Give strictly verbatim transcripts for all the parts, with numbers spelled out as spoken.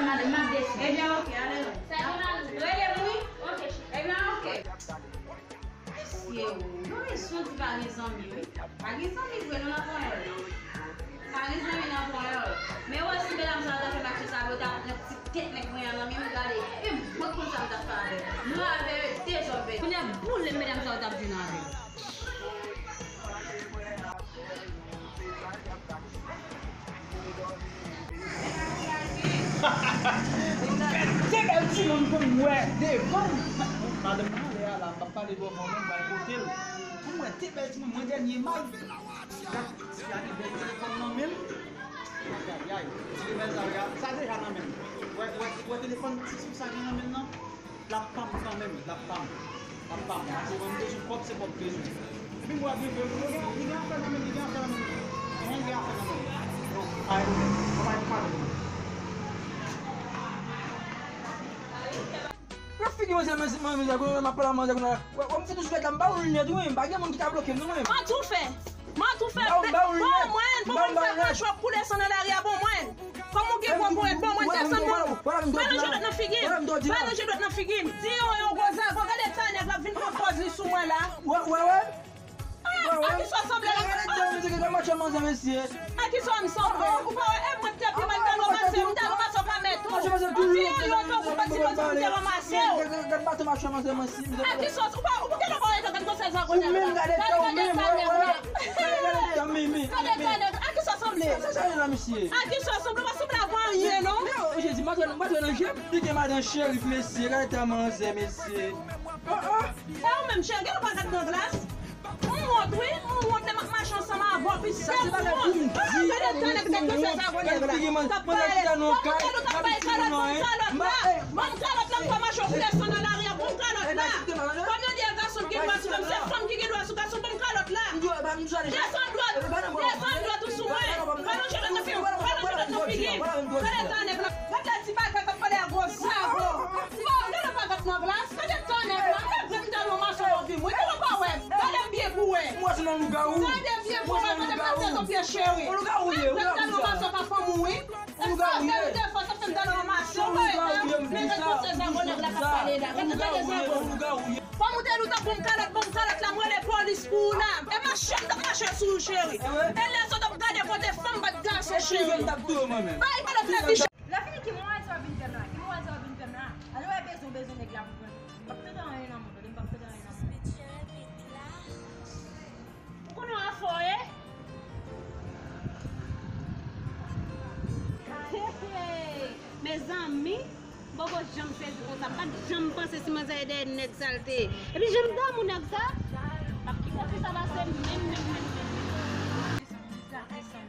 Ale, m ap desann. Ebyen, oke, ale. Rele m, wi. Oke, cheri. Ebyen, oke. Mesye, ou, nou bezwen di pa gen zanmi, wi. Pa gen zanmi vre, nou nan ponyèl. Pa gen zanmi nan ponyèl. Men wè si medam sa yo ta fè mache sa, yo ta pran ti tèt nèg mwen an nan men m, gade. E mwen konn sa m ta fè avè l. Nou avè yo dezòbè. Kounye a boule medam sa yo t ap jwenn avè l. Gad de bèl timoun pou m wè devan m. Madanm nan lè a la, m p ap pale bò mwen, mwen bay kote l. Pou m wè de bèl timoun, mwen dènye may. Gad, ti a gen bèl telefòn nan men l. Ayayay, ti rebèl sa, gad, sa deja nan men l. Wè, wè, wè telefòn ti sou sa gen nan men l nan? L ap pa m kanmenm, l ap pa m. L ap pa m. Paske mwen m bezwen kòb, se kòb bezwen. Epi m wè gen, gen, gen, li gen afè nan men, li gen afè nan men. Gen, li gen afè nan men. Non, pa yon men. Sa pa yon pale. Wè figi manzè, manzè, manzè, manzè, m ap pale a manzè kounye a. Wè, wè, m fè tout sou tèt la, m ba ou linèt, wi, m pa gen moun ki ka bloke m, non, mwen. Mwen tou fè. Mwen tou fè. Bon mwen, bon mwen fè machwa koule san nan lari a, bon mwen. Kòm ou gen gwo ponyèt, bon mwen desann mwen. Balanje dwèt nan figi m. Balanje dwèt nan figi m. Di yon yon gwo zago, gade sa nèg la vin pran pòz li sou mwen la. Wè, wè, wè. Ah, a kisa w sanble la? Gade dan misye, gade machwa manzè, mesye. A kisa w sanble? Ou pa wè, e mwen te pi mal talon pase, m talon pase w pa mèt ou. Ou di yon yon tan ou pa ti pòz m te ranmase w. Gade baton machwa manzè, mesye. A kisa w, ou pa, ou pa gen lè pa wè gade gwosè zago nèg la. Ou menm gade tan ou menm, wè, wè. Gade tan mimi. Gade tan nèg. A kisa w sanble? Sa, sa, sa, la, mesye. A kisa w sanble? Ou pa sanble avè anyen, non. Jezi, m pa twè, m pa twè nan je m. Li gen madan cheri, mesye. Gade tan manzè, mesye. Oh, oh. E ou menm, cheri, gen ou pa gad nan glas? M wont, wi. M wont lè m ap mache ansanm avè w, pi sèl m wont. Ah, gade tan nèg, nèg gwosè zago nèg la. T ap pale. Ou te nou t ap bay kalòt, ban m kalòt la. Ban m kalòt la, m pa mache w koule san nan lari a, ban m kalòt la. Kòm yo di e gason ki gen dwa sou fanm, se fanm ki gen dwa sou gason, ban m kalòt la. Desann dwèt, desann dwèt ou sou mwen. Balanje dwèt nan figi m, balanje dwèt nan figi m. Gade tan nèg la. Gade ti bagay k ap pale a gwo zago. Bon, gade bagay nan glas. Gade tan nèg la. M ta pran m talon mason nan vi m, wi. Gade pa wè. Gade m byen pou wè. Gade m byen pou wè. Gade m byen pou wè. Gade m byen pou wè, cheri. M ta pran m talon mason pa fanm ou, wi. Ou ka wè. Ou te fò, sa fè m ta nan ranmase w, men gad gwosè zago nèg la k ap pale la. Gad, gade zago. Fò m ou te nou ta bon kalòt, bon kalòt la, m rele polis pou ou la. E mache m t ap mache sou ou, cheri. E lè sa w t ap gade kote fanm bat gason, cheri. Bay kalòt la, fi. Lè fini, ki mwayen sa w ap vin fè m la? Ki mwayen sa w ap vin fè m la? Ale wè bezwen, bezwen nèg la pou pran. M p ap tande anyen nan mond li, m p ap tande anyen nan mond li. Ou konnen w afòye? Mezanmi, m poko janm sezi konsa. M pa t janm panse si manzè e dèyè nèg sa l te ye. Epi jan m damou nèg sa, m ap kite fi sa pase menm, menm, menm, menm, menm.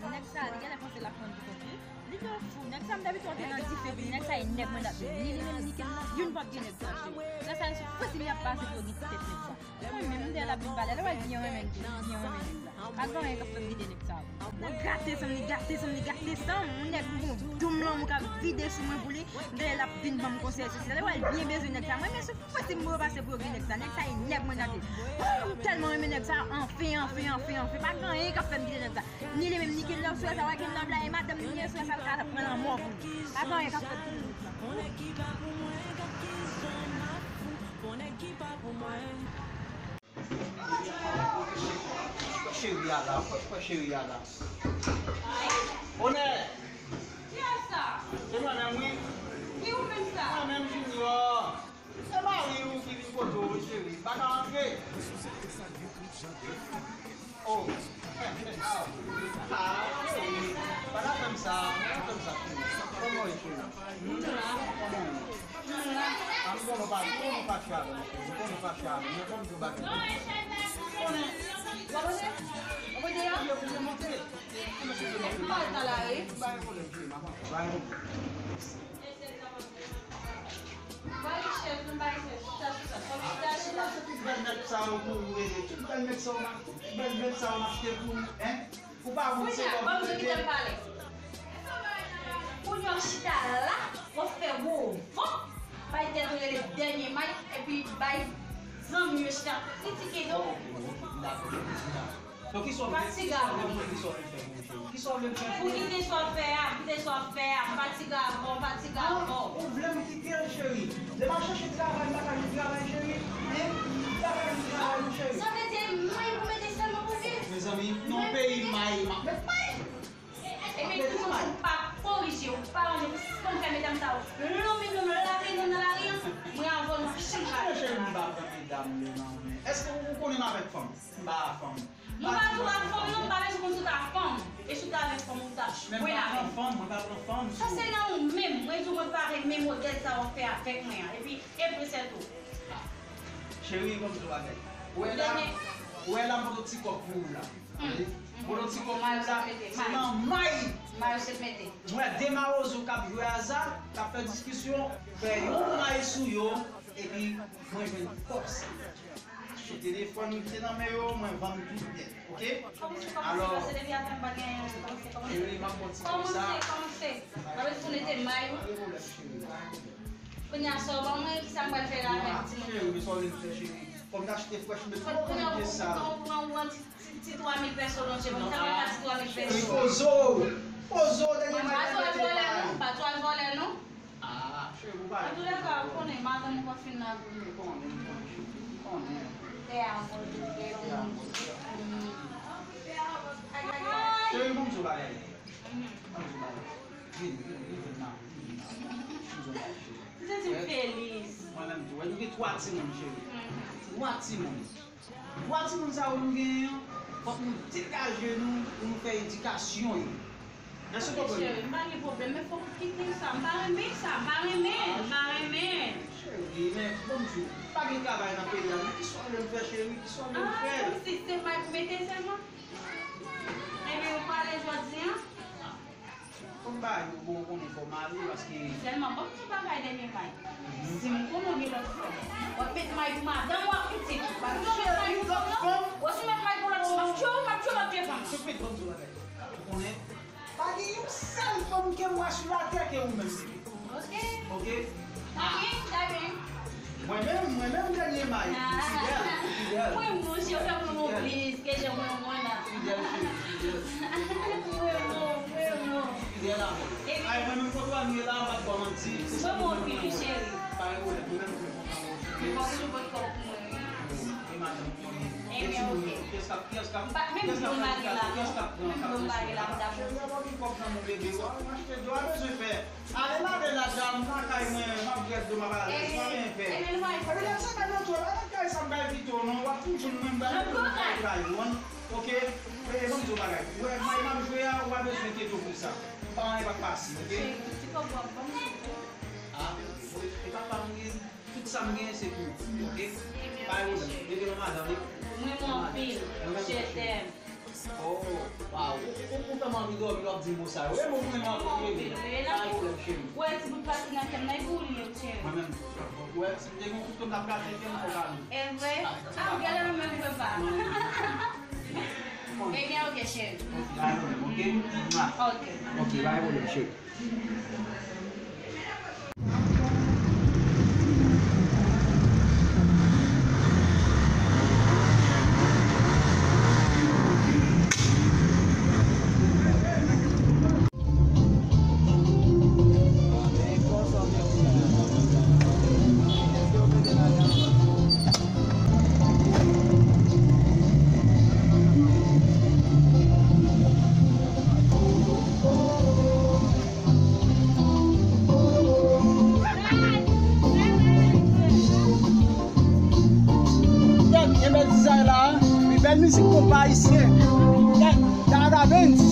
Nèg sa, li genlè panse l ap pran pou kont li. Li twò fou, nèg sa m t abitye te nan dife, epi nèg sa e nèg mwen dat. Ni li menm, ni Ken nan, youn p ap gen nèg sa, cheri. Nèg sa, se fasil y ap pase pou yo gen ti tèt nèg sa. Mwen menm, m dèyè l ap vin pale, lè w al byen renmen, byen renmen nèg sa. Pa gen anyen k ap fè m kite nèg sa. Nan gate san m, li gate san m, li gate san m. Yon nèg gon doum lanmou k ap vide sou mwen pou li. M dèyè l ap vin ban m konsèy sou sila. Lè w al byen bezwen nèg sa. Mwen menm, se fasil m repase pou yo gen nèg sa. Nèg sa e nèg mwen dat. Oh, m tèlman renmen nèg sa. Anfen, anfen, anfen, anfen. Pa gen anyen k ap fè m kite nèg sa. Ni li menm, ni Ken nan sou sa, wè Ken nan blayi madanm li, sou sa l ka pran lanmò pou li. Pa gen anyen k ap fèt pou li. Cheri a la, cheri a la. Onè! Kiyès sa? Se mwen menm, wi. Ki ou menm sa? Mwen menm, Junior. Se mari w ki vin kote w, wi, cheri. M pa ka antre. Oh. Ah, cheri. Pa ta fè m sa. Pa ta fè m sa, cheri. Kòman w ye, cheri? Hmm? Kòman w ye? Ah, m konnen w pa, m konnen w fache avè m, cheri. M konnen w fache avè m. Men fò m di w bagay. Konnen. Ou konnen? Ou konnen deyò? Ou konnen monte. Ou konnen monte. Ou pa al nan lari. Pa gen pwoblèm, cheri. M ap antre. Pa gen pwoblèm. Bay chèz, nou bay chèz. Chita sou sa. Chita, chita. Tout bèl nèg sa yo pou ou rele. Tout bèl nèg sa yo m ap, tout bèl nèg sa yo m achte pou ou, en? Ou pa wont se kòb ou rele. Kounye a w chita la, w ap fè gwo vant, bay tèt ou rele dènye may, epi bay zanmi yo chita kritike do. Ok, ok, m dakò, m dakò. Donk, kisa w vle, kisa w vle mwen, kisa w vle fè mwen, cheri? Kisa w vle m fè pou ou? Kite sa w fè a, kite sa w fè a. M fatige avè w, m fatige avè w. Ah, ou vle m kite l, cheri? Lè m al chèche travay, m pa ka jwenn travay, cheri? Hein? Travay, travay, cheri. Sa vle di, may pou mete sèlman pou viv? Mezanmi, nan peyi may, ma- Epi toujou pou pa korije, ou pa ranje, pou sispann fè medam sa yo. Lòm e lòm, lari nou nan lari an, mwen avè w nou ap chanm pale. Cheri, m pa pran medam yo nan men. Èske ou konnen m avèk fanm? M pa fanm. Mwen pa di w ak fanm non, m pa bezwen konn si w ta fanm. E si w ta avèk fanm ou ta jwenn avè m. Mwen pa pran fanm, mwen pa pran fanm. Sa se nan ou menm. Mwen di w mwen pa renmen modèl sa w ap fè avèk mwen an. Epi e vre sèl tou. Cheri, ban m di w bagay. Ou wè la, ou wè la, m pote yon ti kòb pou ou la. Tande? M pote yon ti kòb pou ou la. Se nan may. May ou sot mete. Mwen wè de mawozo k ap jwe aza, k ap fè diskisyon, fè yon may sou yo, epi mwen jwenn kòb sa. Achte telefòn ki te nan men yo, mwen vann tout nèt, oke? Alò, cheri, m ap fè yon ti kòb sa. Kòmanse, kòmanse. Apre tou nete may ou. Pa gen pwoblèm, cheri, pa gen pwoblèm. Kounye a sa w ban mwen, kisa m pral fè la avèk timoun yo? Cheri, men sa w vle m fè, cheri? Fò m t achte frèch, men twò konplike sa. Kounye a ou pran, ou pran, ou pran ti, ti, ti twa mil pèso nan je mwen, sa mwen pa ti twa mil pèso. Cheri, poze w. Poze w, dènye may la mete la. Pa twal vòlè non, pa twal vòlè non. Ah, cheri, ou pa. Antoulèka, ou konnen, madanm ou pa fin la tou. M konnen, m konnen, cheri, m konnen. Tè a mòde, tè a mòde. Cheri, ban m di w bagay. Ban m di w bagay. Vini, vini, vini, vini la, vini la. Ou santi m feliz. Mwen menm tou. Wè, nou gen twa timoun, cheri. Twa timoun. Twa timoun sa yo nou genyen an, fòk nou degaje nou pou nou fè edikasyon yo. Èske w konprann? Cheri, m pa gen pwoblèm, men fòk ou kite sa. M pa renmen sa, m pa renmen, m pa renmen. Cheri, men, ban m di w, pa gen travay nan peyi a, men kisa w vle m fè, cheri? Kisa w vle m fè? Ah, kòmsi se may pou mete sèlman? Ebyen, ou pale jodi a? Fò m ba yo bon, ou konnen fò m ale, paske. Sèlman, ban m di w bagay dènye may. Si m konnen w gen lòt fanm, w ap met may pou madanm ou ak pitit ou. W ap met may pou lòt fanm. W ap met may pou lòt fanm. M ap tchwe w, m ap tchwe w, m ap tchwe fanm. Toupit, ban m di w bagay. Ou konnen, pa gen yon sèl fanm ke m wè sou latè ke ou menm. Ok. Ok? Tapen, tapen. Mwen menm, mwen menm dènye may. Ah. Fidèl, fidèl. Mwen, monchè, fè mwen yon plis, ke jan mwen, mwen la. Fidèl, cheri, fidèl. Mwen, mwen, mwen, mwen. Fidèl, amò. Ay, mwen menm, kote w ap ye la, m ap ba w manti. Mwen, mwen, plis, cheri. Pa gen pwoblèm, mwen menm, mwen kontan, mwen. Mwen kontan, mwen kontan pou mwen, wi. E madanm, konnen. Ebyen, ok. Kiyès k ap, kiyès k ap, kiyès k ap fè kado, kiyès k ap pran kado sou la? Cheri, pa gen kòb nan men w, bebe. W a achte dlo, w a bezwen fè. Ale lave la dja, m lakay mwen, m ap grèt dlo, m ap alèz, pa gen pè. Epi lè se kay nan twò, pa nan kay sa m bay pito non, w ap fin jwenn mwen, m bay pito, m bay kay, w konn. Ok? E, ban m di w bagay. Ou wè, may m ap jwe a, ou pa bezwen enkyete w pou sa. Pa anyen p ap pase, ok? Cheri, ti kòb w ap ban m, ti kòb. Ah, e pa pa m gen. Tout sa m genyen se pou ou, ok? Pa gen pwoblèm. Mete nan madanm, wi. Mwen renmen w anpil. Mwen menm tou, cheri. Je t'aime. Oh, waw. Ou, ou, ou fè m anvi dòmi lè w ap di m mo sa yo. E bon, mwen renmen w anpil, bebe. Pa gen pwoblèm, cheri. Ou wè ti bout pati nan kè m nan, e pou ou li ye, cheri. Mwen menm tou. Ou wè, si m te gen yon kouto, m t ap krache kè m, fò pa nou. E vre? Ah, ou genlè renmen m vre pa. Ebyen, ok, cheri. Ok, pa gen pwoblèm, ok? Mwa. Ok. Ok, pa gen pwoblèm, cheri. Tèt, gen bèl dizay la, wi, bèl mizik konpa ayisyen. Tèt, Dada Benz.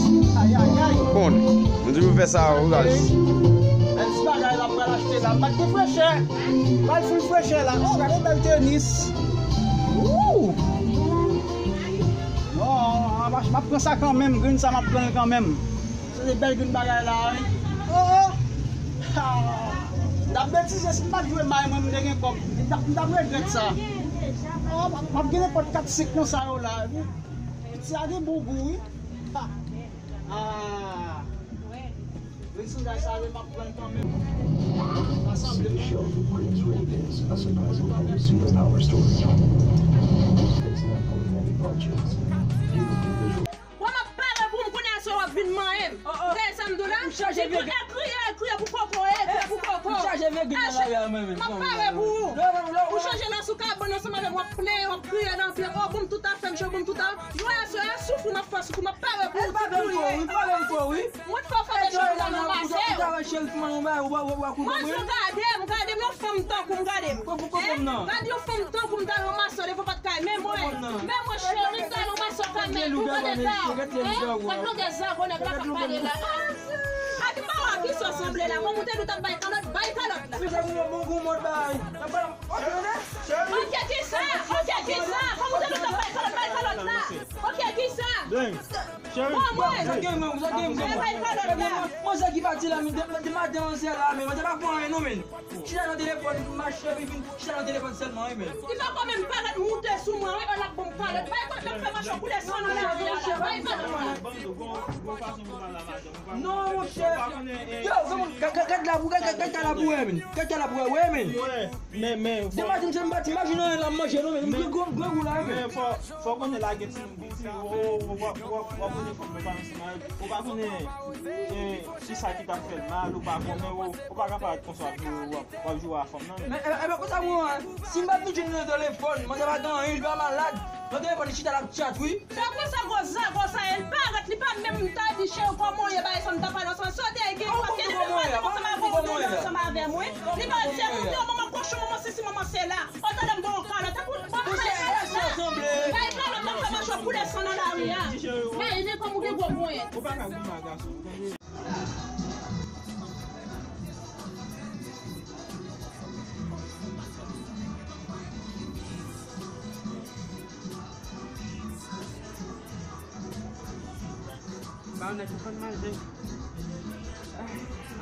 Ay, ay, ay. Bon, m di pou fè sa, ou gaz. Bèl ti bagay la, m pral achte la. M pa t gen frechè. Pral full frechè la. Oh, gade bèl tenis. Wouw. Non, m ap, m ap pran sa kanmenm. Grenn sa, m ap pran l kanmenm. Se de bèl grenn bagay la, wi. Oh, oh. Ha. M t ap betize si m pa t jwe may mwen, m te gen kòb. M t ap, m t ap regrèt sa. Oh, m ap, m ap gen nenpòt kat senk nan sa yo la, wi. Piti a gen bon gou, wi. Ha. Ah. Grenn sandal sa, m ap pran l kanmenm. Sa sanble m. What is rated is a surprising kind of superpower story. It's not ordinary budgets. Beautiful visual. Bon, m ap pare pou m kounye a, se w ap vin manyen m. Ou tande sa m di w la? Ou chaje vye gen. Kriye, kriye pou koko, e, kriye pou koko. Ou chaje vye gen nan lari a, mwen menm. M ap pare pou ou. Ou chanje nan sou kabann ansanm avè m, w ap plenyen, w ap kriye nan pye. O, bon, m tout afè m, cho, bon, m tout a. Jwe a, se a soufri m ap fè, soufri m ap pare pou ou, tout pou ou ye. Mwen fè w fè de chòk nan nan pase. Mwen di w gade m, gade m, yon fanm tankou m, gade m. Gade yon fanm tankou m ta ranmase w devan pòt kay men mwen. Men mwen cheri, m ta ranmase w kay men tou, gade sa. Gad longè zago nèg la k ap pale la. A ki pa wè a kisa w sanble la? Kòm ou te di w t ap bay kalòt, bay kalòt la. Ou se bon, bon, bon mòd bay. N ap pale. Ok, kisa? Ok, kisa? Kòm ou te di w t ap bay kalòt, bay kalòt la. Ok, kisa? Cheri, bon, mwen. Sa gen mwen, sa gen mwen. Bay kalòt la. Mwen, mwen, mwen, sa ki pati la, men, de, de maten an, se la, men, mwen, se pa pou anyen, non, men. Chita nan telefòn, mache, epi vin, chita nan telefòn sèlman, wi, men. Li pa konn menm kalòt moute sou mwen, wi, l ap ban m kalòt. Bay kalòt, l ap fè mache koule san nan lari a la. Bay kalòt la. Non, monchè. Yo, granmoun, gad, gad, gad la pou, gad, gad, gad la pou wè, men. Gad, gad la pou wè, wè, men. Men, men, de maten, m pa t imajine anyen la, m manje, non, men. M gen gwo, gwo gou la, men. Men fò, fò konnen la gen timoun piti, ou, ou, ou, ou, ou pa konnen fanm nan pa ansanm avè l. Ou pa konnen, eh, kisa ki t ap fè l mal, ou pa konnen, ou, ou pa ka parèt konsa, w ap, w ap, w ap joure a fanm nan. Men, e, e, men konsa, mwen, si m pa t vin jwenn li nan telefòn, mwen, se pa gen anyen, li pa malad. Nan telefòn, li chita, l ap tchat, wi. Se konsa gwo zago sa ye, l parèt, li pa menm ta di cheri kòman w ye, bagay sa m ta pale ansanm. Sa w te gen, paske li menm pa te konn sa m ap fè ansanm avè mwen. Li pa di se pou te manman kochon, manman sesi, manman sela. Ou tande m ba w kalòt, se pou, ba w kalòt la. Bay kalòt la, fè mache koule san nan lari a. Gade kòm ou gen gwo ponyèt. Ou pa ka goumen ak gason, ou tande? Ba nèg ou konn manje. Ah,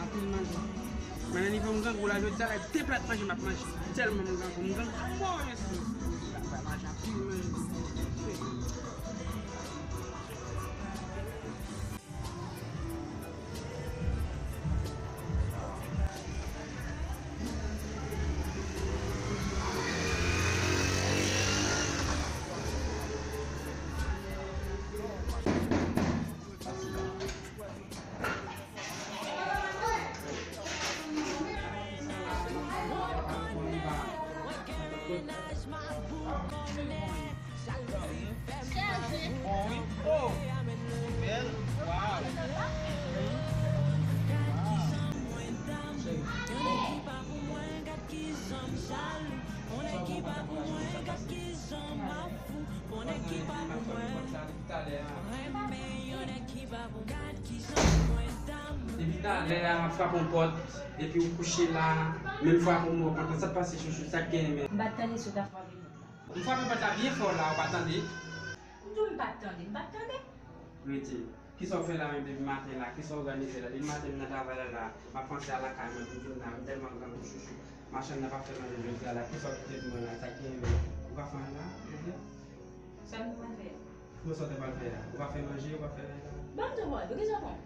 anpil manje. Mwen nan nivo m grangou la, jodi a, la, de plat manje m ap manje. Tèlman m grangou, m grangou. Mwen, mwen, mwen, manje anpil manje. Depi talè a, m ap frape yon pòt, epi ou kouche la, menm frape yon mò kontan, sa k pase, chouchou, sa k genyen, men? M pa t tande si w ta frape pòt la. M frape pòt la byen fò la, ou pa tande? M di w m pa t tande, m pa t tande. Rete. Kisa w fè la menm depi maten la? Kisa w òganize la? Depi maten m nan travay la la, m ap panse a lakay mwen, pou m vin la, m tèlman grangou, chouchou. Machann nan pa fè manje jodi a la, kisa w kite pou mwen la? Sa k genyen menm? Ou pa fè anyen la jodi a? Sa m te pral fè a? Kòman sa w te pral fè a? Ou pa fè manje, ou pa fè anyen la? Ban m tou pral, kisa w konn?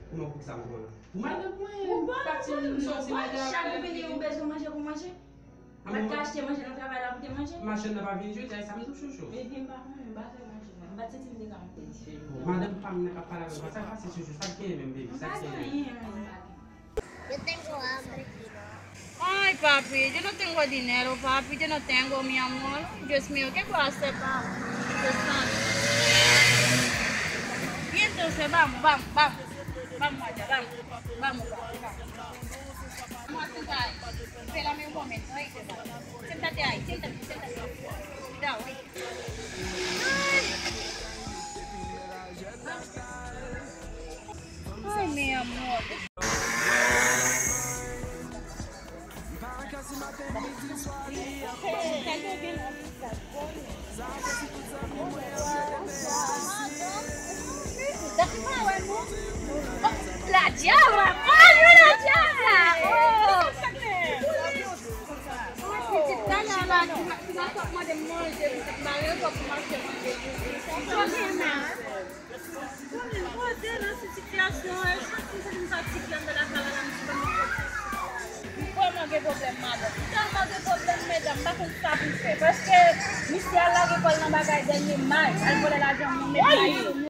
Kòman pou kisa m pran? Pou mwen, pou mwen, pati m sòti maten an. Chak ou vini, ou bezwen manje pou manje? M pa t ka achte manje nan travay la pou te manje? Machann nan pa vini jodi a, e sa m di w, chouchou. Ebyen, m pa konnen, m pa fè manje, mwen. M pa t santi m te ka manje. Bon, madanm pa m nan k ap pale avè m, sa k pase, chouchou? Sa k genyen menm, baby? Sa k genyen? M pa gen anyen, anyen, m pa gen. Yo tengo hambre. Ay, papi, yo no tengo dinero, papi, yo no tengo, mi amor. Dios mío, ¿qué puedo hacer, papi? Dios santo. Y entonces, vamos, vamos, vamos. Vamos allá, vamos. Vamos a jugar. Espérame un momento, ahí te va. Siéntate ahí, siéntate, siéntate. Cuidado, ahí. Ay, mi amor. La dyabla! Oh, la dyabla! Oh! Pitit la, la, la, ti ma-, ti ma t ap mande m manje, pitit, m pa gen kòb pou m achte manje. Sa gen la. Mwen menm poze nan sitiyasyon, e chak moun se vin fatig la, m nan lakay la, la, m di ban m yon pòt. M vrèman gen pwoblèm. Tèlman gen pwoblèm, medam, m pa konn sa pou m fè. Paske misye al lage kò l nan bagay dènye may, al vòlè lajan moun, met may sou